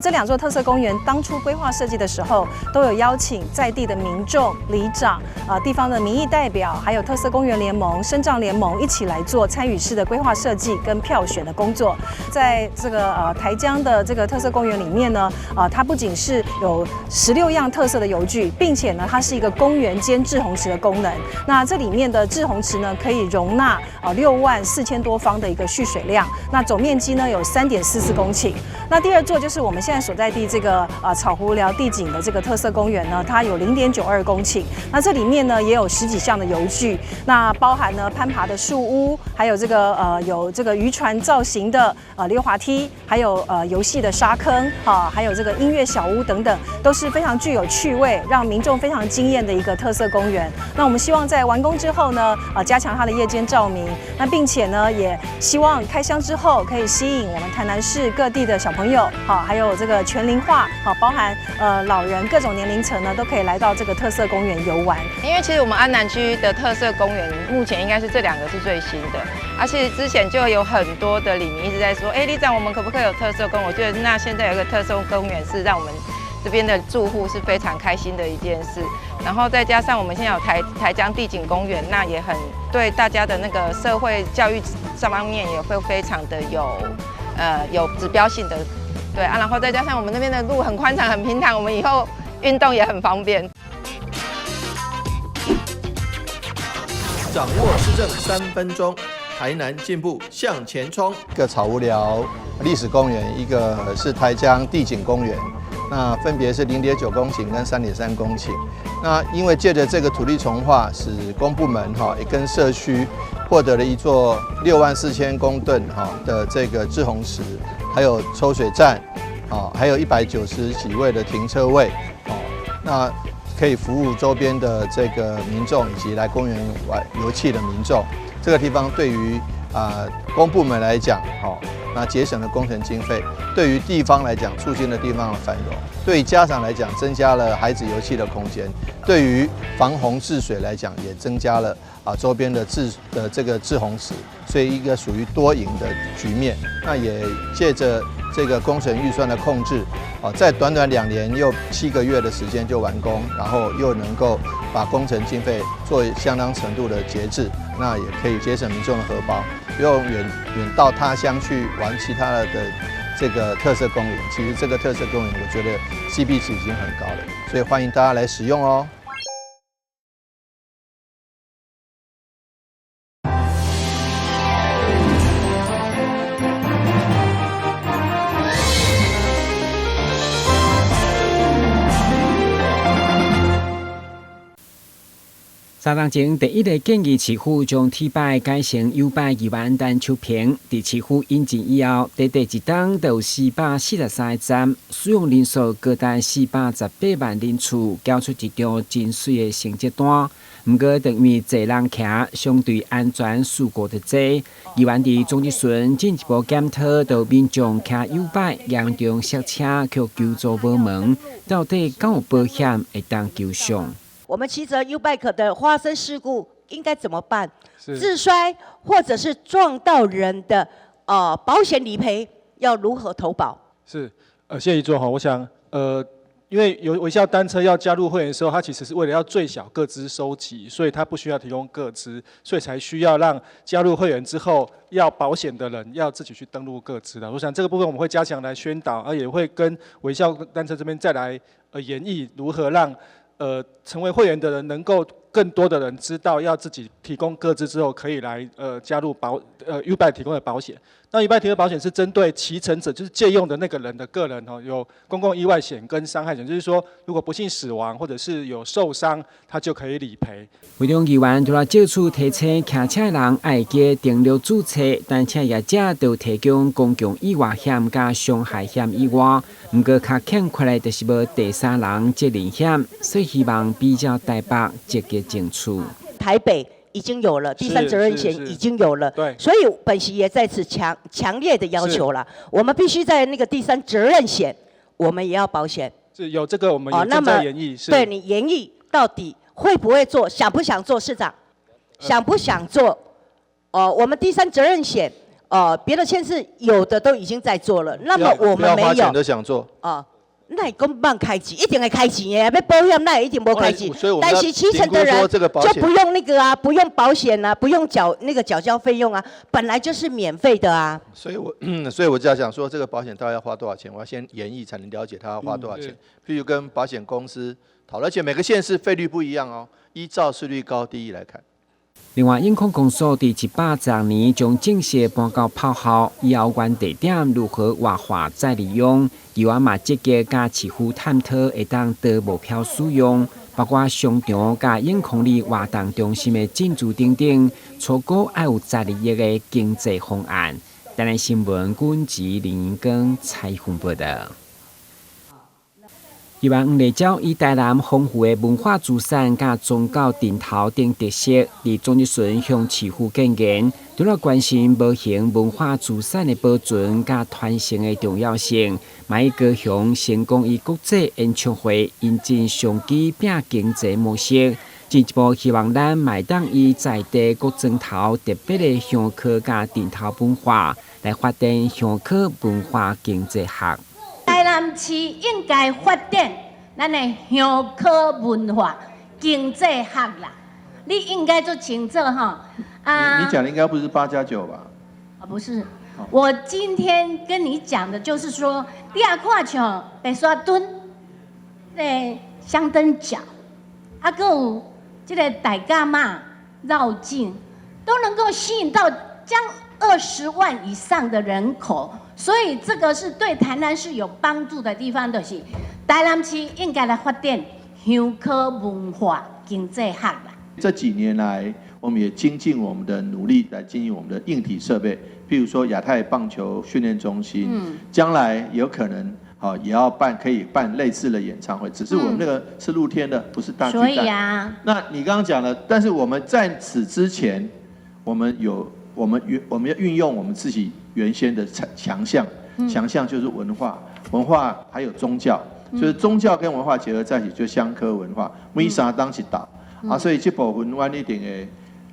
这两座特色公园当初规划设计的时候，都有邀请在地的民众、里长、地方的民意代表，还有特色公园联盟、身障联盟一起来做参与式的规划设计跟票选的工作。在这个台江的这个特色公园里面呢，它不仅是有16样特色的游具，并且呢，它是一个公园兼滞洪池的功能。那这里面的滞洪池呢，可以容纳6.4万多方的一个蓄水量，那总面积呢有3.44公顷。那第二座就是我们现在所在地这个草湖寮地景的这个特色公园呢，它有0.92公顷。那这里面呢也有十几项的游具，那包含呢攀爬的树屋，还有这个有这个渔船造型的溜滑梯，还有游戏的沙坑啊，还有这个音乐小屋等等，都是非常具有趣味，让民众非常惊艳的一个特色公园。那我们希望在完工之后呢，加强它的夜间照明，那并且呢，也希望开箱之后可以吸引我们台南市各地的小朋友，好，还有这个全龄化，好，包含老人各种年龄层呢，都可以来到这个特色公园游玩。因为其实我们安南区的特色公园目前应该是这两个是最新的，而且之前就有很多的里民一直在说，哎，里长，我们可不可以有特色公园？我觉得那现在有一个特色公园是让我们这边的住户是非常开心的一件事。然后再加上我们现在有台江地景公园，那也很对大家的那个社会教育这方面也会非常的有指标性的，对啊。然后再加上我们那边的路很宽敞、很平坦，我们以后运动也很方便。掌握市政3分钟，台南进步向前冲。一个草湖寮历史公园，一个是台江地景公园，那分别是0.9公顷跟3.3公顷。那因为借着这个土地重划，使公部门哈也跟社区获得了一座6.4万公吨哈的这个滞洪池，还有抽水站，啊，还有190几位的停车位，哦，那可以服务周边的这个民众以及来公园玩游憩的民众。这个地方对于公部门来讲，好，那节省了工程经费；对于地方来讲，促进了地方的繁荣；对于家长来讲，增加了孩子游憩的空间；对于防洪治水来讲，也增加了周边的治的这个滞洪池，所以一个属于多赢的局面。那也借着这个工程预算的控制，在短短2年又7个月的时间就完工，然后又能够把工程经费做相当程度的节制，那也可以节省民众的荷包，不用远远到他乡去玩其他的这个特色公园。其实这个特色公园，我觉得 CP 值已经很高了，所以欢迎大家来使用哦。 3冬前，第一个建议市府将铁牌改成YouBike 议员陈秋萍，伫市府引进以后，短短一冬就有443个站，使用人数高达418万人次，交出一张真媠的成绩单。毋过，因为济人骑，相对安全事故就济。议员伫总质询进一步检讨，著民众骑YouBike严重摔车，却求助无门，到底敢有保险会当求偿？我们骑着 YouBike 的发生事故应该怎么办？自摔或者是撞到人的，保险理赔要如何投保？是，谢议座哈，我想，因为有微笑单车要加入会员的时候，它其实是为了要最小个资收集，所以它不需要提供个资，所以才需要让加入会员之后要保险的人要自己去登录个资的。我想这个部分我们会加强来宣导，而也会跟微笑单车这边再来研议如何让成为会员的人能够更多的人知道，要自己提供个资之后，可以来加入YouBike 提供的保险。那 YouBike 提供的保险是针对骑乘者，就是借用的那个人的个人哦，有公共意外险跟伤害险，就是说如果不幸死亡或者是有受伤，他就可以理赔。会中议员除了借此提醒骑车人爱记登录注册，单车业者就提供公共意外险佮伤害险以外，毋过较欠缺的就是无第三人责任险，所以希望比照台北积极争取。台北已经有了第三责任险，已经有了，所以本席也在此强烈的要求了，我们必须在那个第三责任险，我们也要保险。是有这个，我们也正在研议。对你研议到底会不会做，想不想做，市长，想不想做？哦，我们第三责任险，哦，別的縣市有的都已經在做了，那麼我們沒有。都想做。哦，那會講無開錢，一定會開錢的，欲保險那一定無開錢。但是七成的人就不用那個啊，不用保險啊，不用繳那個繳交費用啊，本來就是免費的啊。所以我就要想說，這個保險到底要花多少錢？我要先研議才能了解它要花多少錢。譬如跟保險公司討論，而且每個縣市費率不一樣哦，依照稅率高低來看。另外，永康公所佇110年將正式搬到炮校，以後原地點如何活化再利用，議員嘛積極佮市府探討會當多目標使用，包括商場佮永康里活動中心的進駐等等，初估愛有12億的經濟方案。台南新聞，阮吉林光採訪報導。議員黃麗嬌以台南豐富的文化資產、佮宗教陣頭等特色，佇總質詢向市府建言，除了關心無形文化資產的保存佮傳承的重要性，嘛以高雄成功以國際演唱會引進商機拼經濟模式，進一步希望咱嘛會當以在地各莊頭特別的香火佮陣頭文化，來發展香火文化經濟學。台南市應該發展咱的香火文化經濟學啦，你應該做清楚吼。啊，你講的應該不是8加9吧？啊，不是，我今天跟你講的就是說，你也看像白沙墩、這個香燈腳，啊，閣有這個大甲媽繞境，都能夠吸引到將20萬以上的人口。所以這個是對台南市有幫助的地方，就是台南市應該來發展香火文化經濟學啦。這幾年來，我們也精進我們的努力來經營我們的硬體設備，譬如說亞太棒球訓練中心，將來有可能好也要辦，可以辦類似的演唱會，只是我們那個是露天的，不是大巨蛋。所以啊，那你剛剛講的，但是我們在此之前，我們有我們運我們要運用我們自己原先的強項，強項就是文化，文化還有宗教，就是宗教跟文化結合在一起，就香科文化，每三當一道啊，所以這部分我一定會，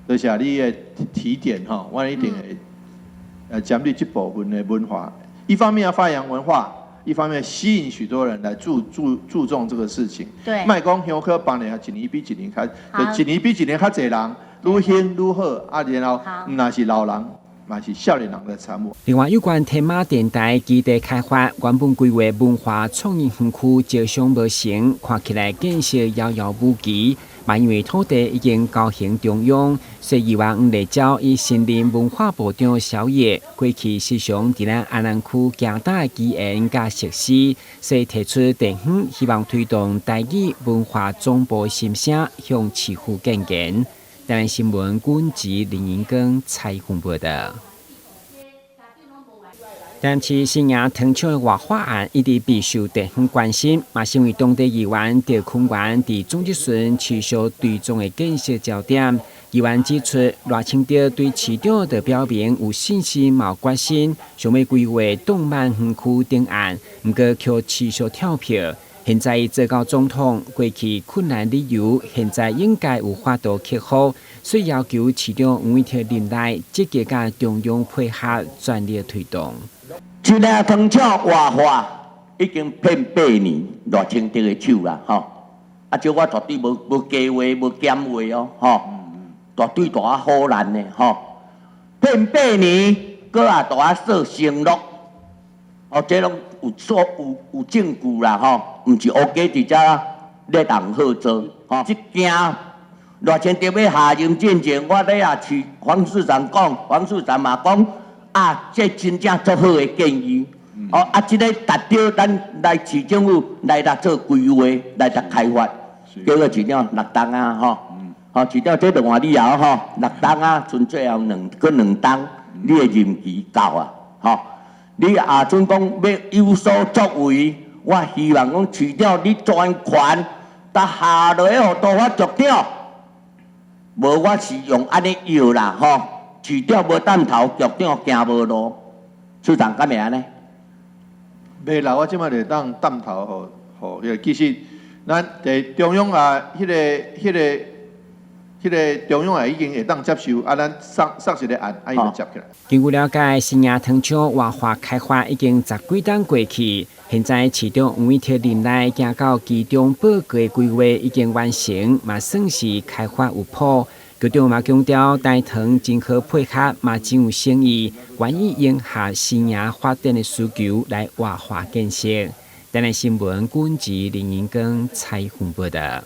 多謝你的提點哈，我一定會，針對這部分的文化，一方面要發揚文化，一方面吸引許多人來注重這個事情。莫講香火百年，一年比一年較，就一年比一年較濟人，愈興愈好啊，然後毋但是老人，嘛是少年人來參與。另外，有關天馬電台基地開發，原本規劃文化創意園區招商無成，看起來建設遙遙無期。嘛，因為土地已經交還中央，所以議員黃麗嬌以新任文化部長蕭葉過去時常佇咱安南區行搭的機緣佮設施，所以提出地方希望推動台語文化總部心聲，向市府建言。台南新聞，阮吉林英光採訪報導。但是新營糖廠的活化案一直備受地方關心，嘛成為當地議員趙坤元佇總質詢持續追蹤的建設焦點。議員指出，賴清德對市長就表明有信心、嘛有決心，想欲規劃動漫園區等案，毋過卻持續跳票。現在伊做到總統，過去困難理由，現在應該有法度克服，所以要求市長黃偉哲任內積極佮中央配合，全力推動。這個糖廠活化已經騙8年，賴清德的手啦，吼！啊，這我絕對無假話，無減話哦，吼！絕對大啊唬爛的，吼！騙八年，閣也大啊說承諾，哦，這攏有說有證據啦，吼！毋是烏雞佇遮咧人好做，吼！這件賴清德欲下任進前，我咧也市黃市長講，黃市長嘛講。啊，這真正足好的建議，哦啊，這个達到咱來市政府來來做規劃，來來開發，結果市長6冬啊，吼，吼市長這就換你啊，吼，6冬啊，剩最後兩閣兩冬，你的任期到啊，吼，你若準講欲有所作為，我希望講市長你全權，甲下落去予都發局長，無我是用按呢藥啦，吼。市長無擔頭，局長行無路，市長敢會按呢？袂啦，我這擺就當擔頭，予予，彼個其實咱佇中央啊，彼個彼個彼个中央也已經會當接受，啊，咱送送一个案，啊，伊就接起來。根據了解，新營糖廠活化開發已經十幾冬過去，現在市長黃偉哲任內行到其中報告的規劃已經完成，嘛算是開發有譜。局長嘛強調，台糖真好配合，嘛真有誠意，願意應合新營發展的需求來活化建設。台南新聞，軍籍林英光採訪報道。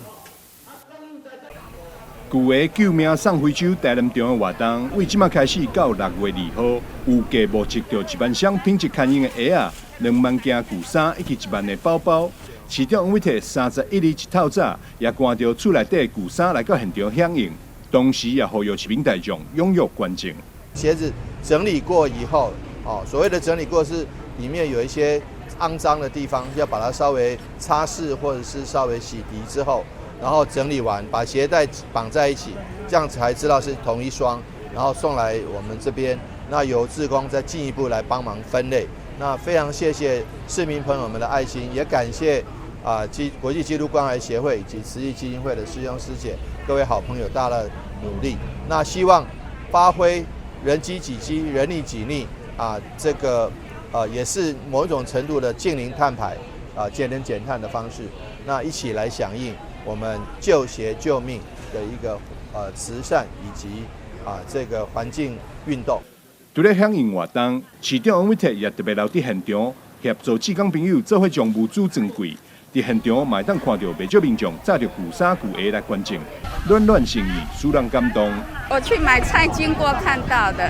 舊鞋救命送非洲台南場的活動，對這馬開始到6月2號，有計募集著1萬雙品質堪用的鞋仔，2萬件舊衫以及1萬个包包。市長黃偉哲31日一透早，也搬著厝內底舊衫來到現場響應，同時也呼籲市民大眾踴躍捐贈。鞋子整理過以後，哦，所謂的整理過是裡面有一些骯髒的地方，要把它稍微擦拭或者是稍微洗滌之後。然後整理完，把鞋帶綁在一起，這樣才知道是同一雙。然後送來我們這邊，那由志工再進一步來幫忙分類。那非常謝謝市民朋友們的愛心，也感謝啊基國際基督關懷協會以及慈濟基金會的師兄師姐各位好朋友大家的努力。那希望發揮人飢己飢，人溺己溺啊，這個也是某一種程度的淨零碳排啊，節能減碳的方式。那一起來響應我們舊鞋救命的一個慈善以及啊這個環境運動。除了響應活動，市長黃偉哲也特別留佇現場協助志工朋友做伙將物資裝櫃。佇現場嘛會當看著袂少民眾紮著舊衫舊鞋來捐贈，暖暖心意，使人感動。我去買菜經過看到的，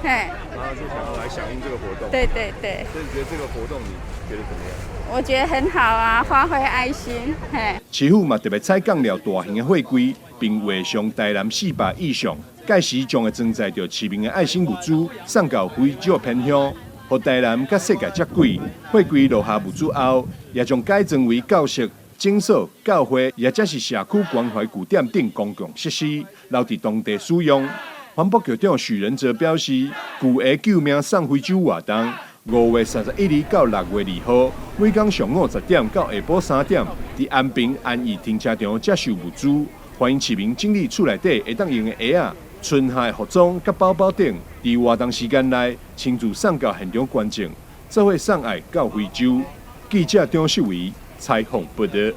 嘿，然後就想要來響應這個活動。對對對。所以你覺得這個活動你覺得怎麼樣？我覺得很好啊，發揮愛心，嘿。市府嘛特別採購了大型的貨櫃，並畫上台南400意象，屆時將會裝載著市民的愛心物資送到非洲偏鄉，予台南佮世界接軌。貨櫃落下物資後，也將改裝為教室、診所、教會，抑者是社區關懷據點等公共設施，留佇當地使用。環保局長許仁哲表示，舊鞋救命送非洲活動，5月31日到6月2號，每工上午10點到下晡3點，佇安平安義停車場接受物資，歡迎市民整理厝內底會當用的鞋仔、春夏的服裝佮包包等，佇活動時間內親自送到現場捐贈，做伙送愛到非洲。記者張秀維採訪報道。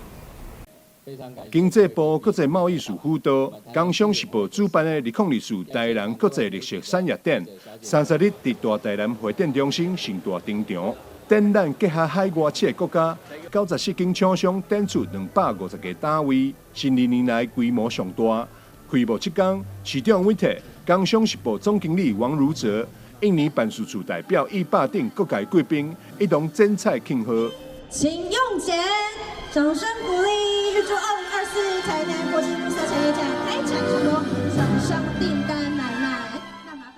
經濟部國際貿易署輔導，工商時報主辦的2024台南國際綠色產業展，30日佇大台南會展中心盛大登場。展覽結合海外七个國家，94間廠商展出250個單位，是歷年來規模上大。開幕這工，市長黃偉哲、工商時報總經理王如哲、印尼辦事處代表易霸等各界貴賓一同剪彩慶賀。請用剪，掌聲鼓勵，預祝2024台南國際綠色產業展開展成功，廠商訂單滿滿。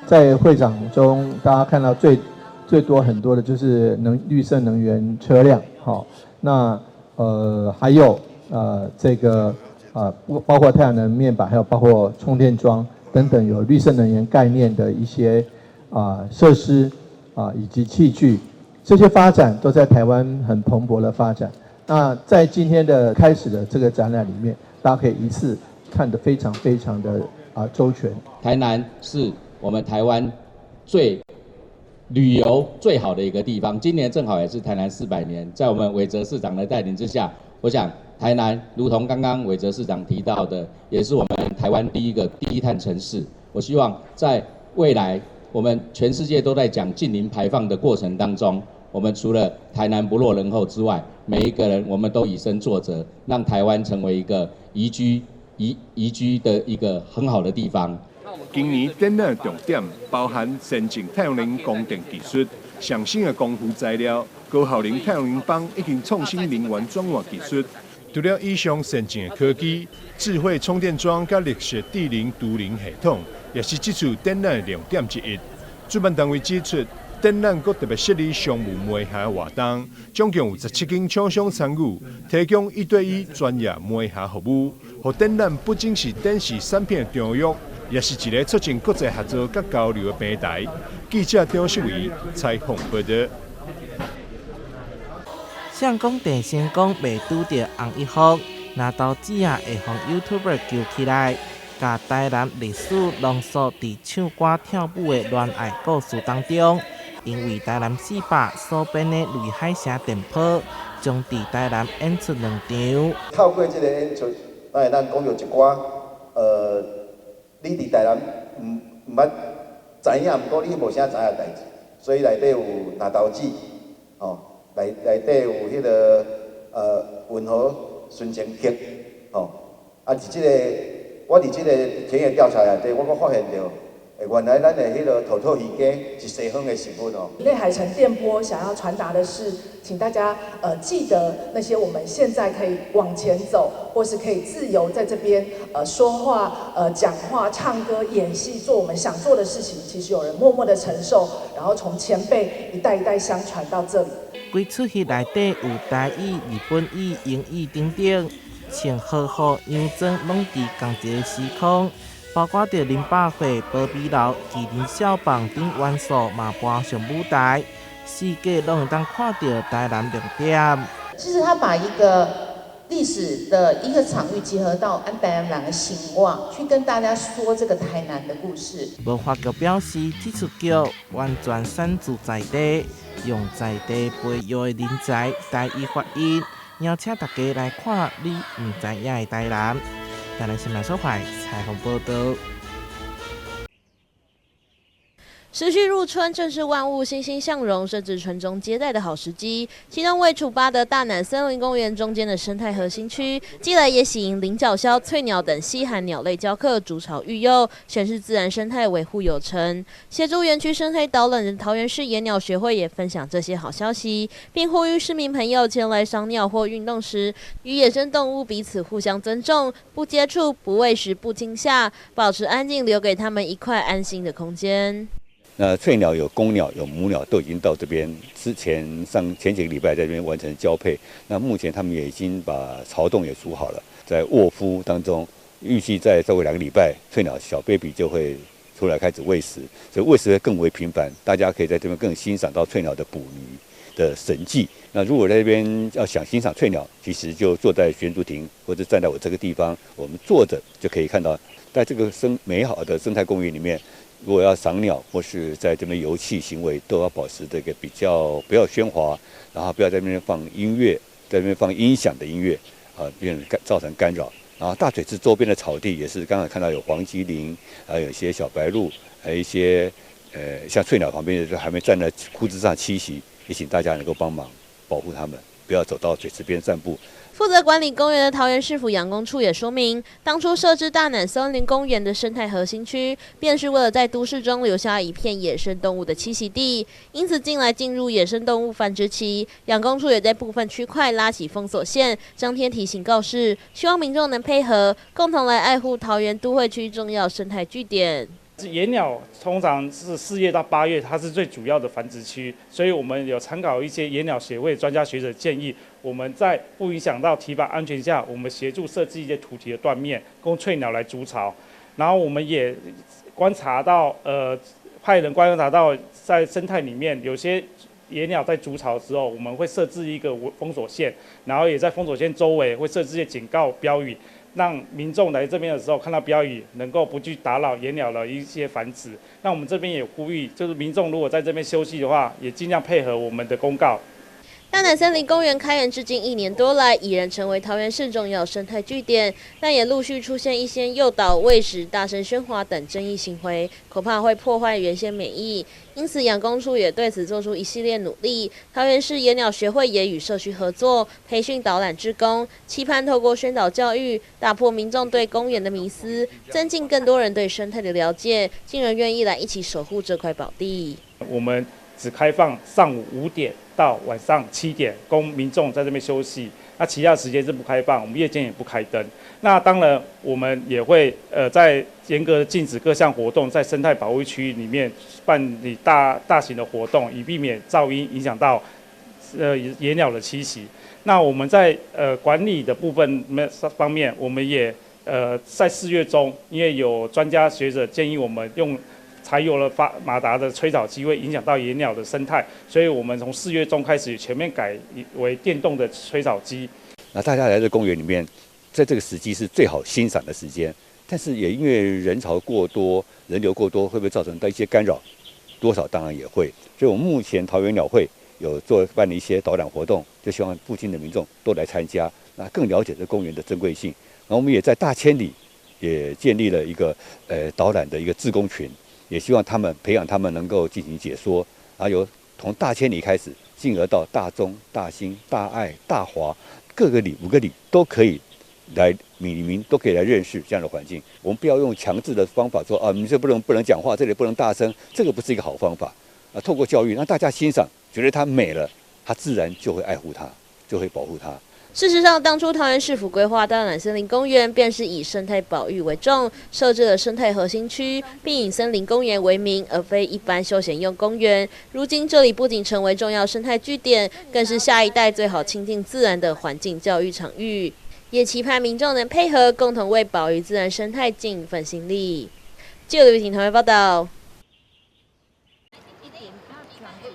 在會場中，大家看到最最多很多的就是綠色能源車輛，好，那還有這個包括太陽能面板，還有包括充電樁等等有綠色能源概念的一些啊設施啊以及器具，這些發展都在台灣很蓬勃的發展。那在今天的開始的這個展覽裡面，大家可以一次看得非常非常的啊周全。台南是我們台灣最旅遊最好的一個地方，今年正好也是台南400年，在我們偉哲市長的帶領之下，我想台南如同剛剛偉哲市長提到的，也是我們台灣第一個低碳城市。我希望在未來，我們全世界都在講淨零排放的過程當中，我們除了台南不落人後之外，每一個人我們都以身作則，讓台灣成為一個宜居宜居的一個很好的地方。今年展覽重點包含先進太陽能光電技術、上新的光伏材料、高效能太陽能板以及創新能源轉換技術。除了以上先進的科技，智慧充電樁佮綠色智能儲能系統，也是這次展覽的亮點之一。主辦單位指出，展覽閣特別設立商務媒合活動，總共有17間廠商參與，提供一對一專業媒合服務。予展覽不僅是展示產品的場域，也是一个促進國際合作佮交流的平台。記者張秀維採訪報道。誰講鄭成功袂拄著洪一峰，拿刀子啊會予 YouTuber 揪起來。共台南歷史濃縮佇唱歌跳舞的戀愛故事當中。𪜶為台南400所編的《淚海聲電波》，將佇台南演出兩場。透過這个演出，咱會當講著一寡，你佇台南毋捌知影，毋過你無啥知影代誌，所以內底有藍豆子，吼，內底有彼个運河殉情曲，吼，啊，佇這个我佇這个田野調查內底，我閣發現著，原來咱的彼个土托魚羹是西方的食物哦。淚海城電波想要傳達的是，請大家記得那些我們現在可以往前走，或是可以自由在這邊說話、講話、唱歌、演戲，做我們想做的事情。其實有人默默的承受，然後從前輩一代一代相傳到這裡。規齣戲內底有台語、日本語、英語等等，穿和服、洋裝，攏佇仝一个時空。包括著林百貨、波比樓、麒麟笑棒等元素，嘛搬上舞台，四界攏會當看著台南亮點。其實他把一個歷史的一個場域結合到阮台南人的生活，去跟大家說這個台南的故事。文化局表示，這齣劇完全選自在地，用在地培育的人才台語發音，邀請大家來看你毋知影的台南。台南新聞所採訪報導。時序入春，正是萬物欣欣向榮，甚至傳宗接代的好時機。其中位處八德大湳森林公園中間的生態核心區，近來也喜迎領角鴞、翠鳥等稀罕鳥類醮客築巢育幼，顯示自然生態維護有成。協助園區生態導覽的桃園市野鳥學會也分享這些好消息，並呼籲市民朋友前來賞鳥或運動時，與野生動物彼此互相尊重，不接觸、不餵食、不驚嚇，保持安靜，留給他們一塊安心的空間。那翠鳥有公鳥有母鳥都已經到這邊，之前上前幾個禮拜在這邊完成交配。那目前他們也已經把巢洞也築好了，在臥孵當中，預計再過2個禮拜，翠鳥小 baby 就會出來開始餵食，所以餵食會更為頻繁，大家可以在這邊更欣賞到翠鳥的哺乳的神技。那如果在這邊要想欣賞翠鳥，其實就坐在懸竹亭或者站在我這個地方，我們坐着就可以看到，在這個美好的生態公園裡面。如果要賞鳥或是在這邊遊憩行為，都要保持這個比較不要喧譁，然後不要在那邊放音樂，在那邊放音響的音樂，啊，免造成干擾。然後大水池周邊的草地也是，剛才看到有黃雞鈴，還有一些小白鷺，還有一些像翠鳥旁邊就還沒站在枯枝上棲息，也請大家能夠幫忙保護它們，不要走到水池邊散步。負責管理公園的桃園市府養工處也說明，當初設置大湳森林公園的生態核心區，便是為了在都市中留下一片野生動物的棲息地。因此，近來進入野生動物繁殖期，養工處也在部分區塊拉起封鎖線，張貼提醒告示，希望民眾能配合，共同來愛護桃園都會區重要生態據點。野鳥通常是4月到8月，它是最主要的繁殖區，所以我們有參考一些野鳥協會專家學者建議，我們在不影響到堤防安全下，我們協助設計一些土堤的斷面，供翠鳥來築巢。然後我們也觀察到，派人觀察到在生態裡面有些野鳥在築巢之後，我們會設置一個封鎖線，然後也在封鎖線周圍會設置一些警告標語。讓民眾來這邊的時候看到標語，能夠不去打擾野鳥的一些繁殖。那我們這邊也呼籲，就是民眾如果在這邊休息的話，也盡量配合我們的公告。大湳森林公園開園至今1年多來，已然成為桃園市重要生態據點，但也陸續出現一些誘導、餵食、大聲喧譁等爭議行為，恐怕會破壞原先美意。因此，養工處也對此做出一系列努力。桃園市野鳥學會也與社區合作，培訓導覽志工，期盼透過宣導教育，打破民眾對公園的迷思，增進更多人對生態的了解，進而願意來一起守護這塊寶地。我們只開放上午5點到晚上7點，供民眾在這邊休息。那其他時間是不開放，我們夜間也不開燈。那當然，我們也會在嚴格禁止各項活動在生態保護區裡面辦理大型的活動，以避免噪音影響到野鳥的棲息。那我們在管理的部分方面，我們也在4月中，因為有專家學者建議我們用柴油的發馬達的吹草機會影響到野鳥的生態，所以我們從4月中開始全面改為電動的吹草機。那大家來這公園裡面，在這個時機是最好欣賞的時間。但是也因为人潮过多、人流过多，会不会造成到一些干扰？多少当然也会。所以，我们目前桃园鸟会有做办理一些导览活动，就希望附近的民众都来参加，那更了解这公园的珍贵性。然后我们也在大千里也建立了一个导览的一个志工群，也希望他们培养他们能够进行解说，然后由从大千里开始，进而到大中、大兴、大爱、大华各个里五个里都可以来，里民都可以来认识这样的环境。我们不要用强制的方法说啊，你这不能讲话，这里不能大声，这个不是一个好方法啊。透过教育让大家欣赏，觉得它美了，他自然就会爱护它，就会保护它。事实上，当初桃园市府规划大楠森林公园，便是以生态保育为重，设置了生态核心区，并以森林公园为名，而非一般休闲用公园。如今，这里不仅成为重要生态据点，更是下一代最好亲近自然的环境教育场域。也期盼民众能配合，共同为保育自然生态尽一份心力。记者刘婷桃园报道。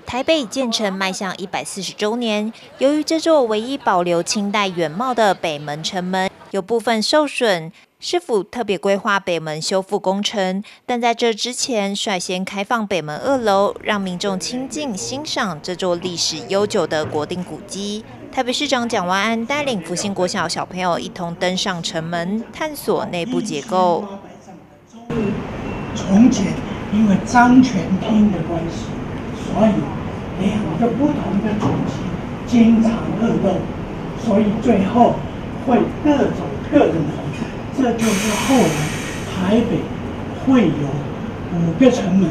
台北建成迈向140周年，由于这座唯一保留清代原貌的北门城门有部分受损，市府特别规划北门修复工程，但在这之前率先开放北门二楼，让民众亲近欣赏这座历史悠久的国定古迹。台北市长蒋万安带领福兴国小小朋友一同登上城门，探索内部结构。从前因为漳泉厅的关系，所以两个不同的主级经常恶斗，所以最后会各走各的门。这就是后来台北会有五个城门、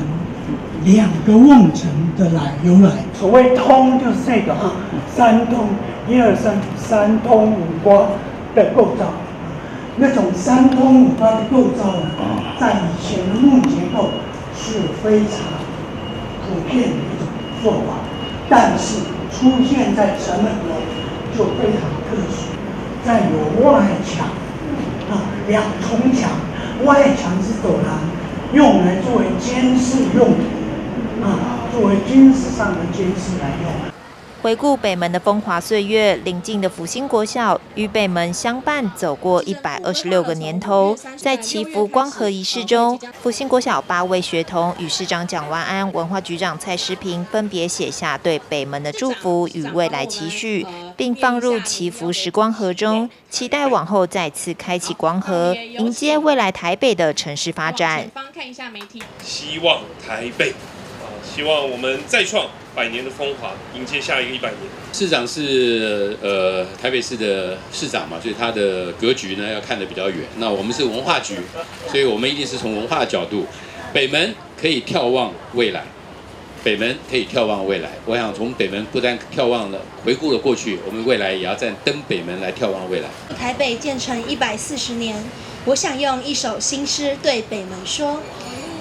两个瓮城的由来。所谓通就是这个哈，三通，一二三，三通五瓜的构造。那种三通五瓜的构造呢，在以前的木结构是非常普遍的一种做法，但是出现在城门楼就非常特殊，在有外墙啊，两重墙，外墙是走廊，用来作为监视用途啊，作为军事上的监视来用。回顾北门的风华岁月，邻近的福兴国小与北门相伴走过126个年头。在祈福光合仪式中，福兴国小八位学童与市长蒋万安、文化局长蔡诗萍分别写下对北门的祝福与未来期许，并放入祈福时光盒中，期待往后再次开启光盒，迎接未来台北的城市发展。希望台北啊，希望我们再创百年的风华，迎接下一个100年。市长是台北市的市长嘛，所以他的格局呢要看得比较远。那我们是文化局，所以我们一定是从文化的角度，北门可以眺望未来，北门可以眺望未来。我想从北门不但眺望了，回顾了过去，我们未来也要站登北门来眺望未来。台北建成140年，我想用一首新诗对北门说，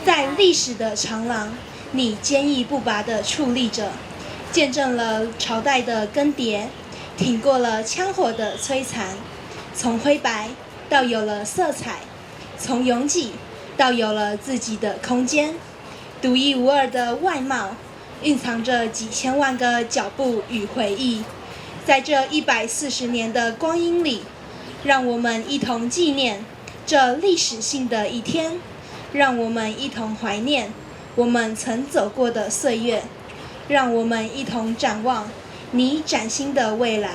在历史的长廊，你坚毅不拔地矗立着，见证了朝代的更迭，挺过了枪火的摧残，从灰白到有了色彩，从拥挤到有了自己的空间，独一无二的外貌，蕴藏着几千万个脚步与回忆。在这140年的光阴里，让我们一同纪念这历史性的一天，让我们一同怀念我们曾走过的岁月，让我们一同展望你崭新的未来。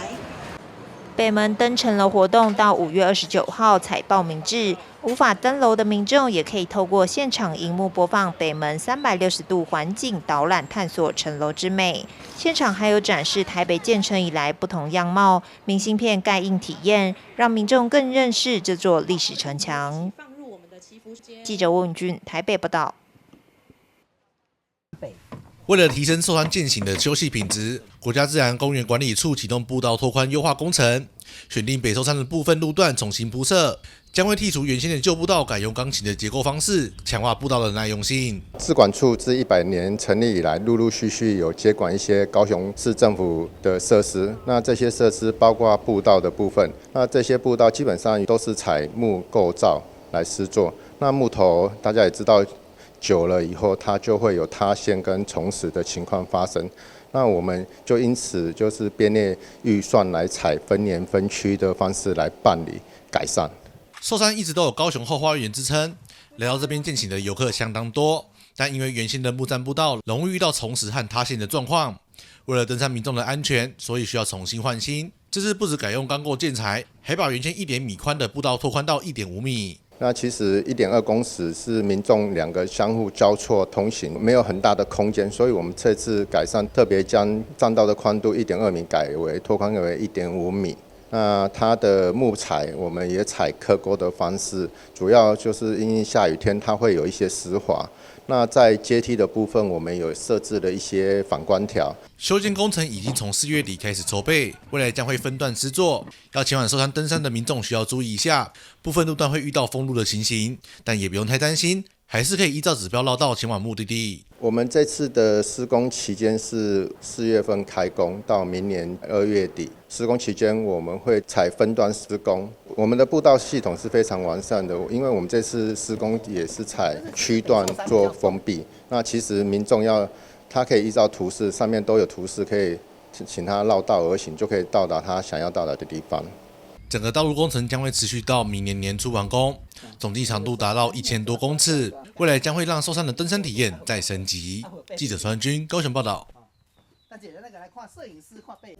北门登城楼活动到5月29号采报名制，无法登楼的民众也可以透过现场荧幕播放北门360度环景导览，探索城楼之美。现场还有展示台北建成以来不同样貌，明信片盖印体验，让民众更认识这座历史城墙。记者温俊台北报道。为了提升寿山健行的休憩品质，国家自然公园管理处启动步道拓宽优化工程，选定北寿山的部分路段重新铺设，将会剔除原先的旧步道，改用钢琴的结构方式，强化步道的耐用性。自管处自100年成立以来，陆陆续续有接管一些高雄市政府的设施，那这些设施包括步道的部分，那这些步道基本上都是采木构造来施作，那木头大家也知道，久了以后，它就会有塌陷跟虫蚀的情况发生。那我们就因此就是编列预算来采分年分区的方式来办理改善。寿山一直都有高雄後花園之稱，來到這邊健行的遊客相當多。但因為原先的木棧步道容易遇到蟲蝕和塌陷的狀況，為了登山民眾的安全，所以需要重新換新。這次不止改用鋼構建材，還把原先1.米寬的步道拓寬到1.5米。那其實1.2公尺是民眾兩個相互交錯通行，沒有很大的空間，所以我們這次改善特別將棧道的寬度1.2米改為拓寬為1.5米。那它的木材我們也採刻勾的方式，主要就是因為下雨天它會有一些濕滑。那在階梯的部分，我們有設置了一些反光條。修建工程已經從4月底開始籌備，未來將會分段施作。要前往壽山登山的民眾需要注意一下，部分路段會遇到封路的情形，但也不用太擔心，還是可以依照指標繞道前往目的地。我們這次的施工期間是4月份開工，到明年2月底。施工期間我們會採分段施工。我們的步道系統是非常完善的，因為我們這次施工也是採區段做封閉。那其實民眾要，他可以依照圖示，上面都有圖示，可以請他繞道而行，就可以到達他想要到達的地方。整個道路工程將會持續到明年年初完工，總計長度達到1000多公尺，未來將會讓壽山的登山體驗再升級。記者川軍高雄報道。大姐，那個來看攝影師看背。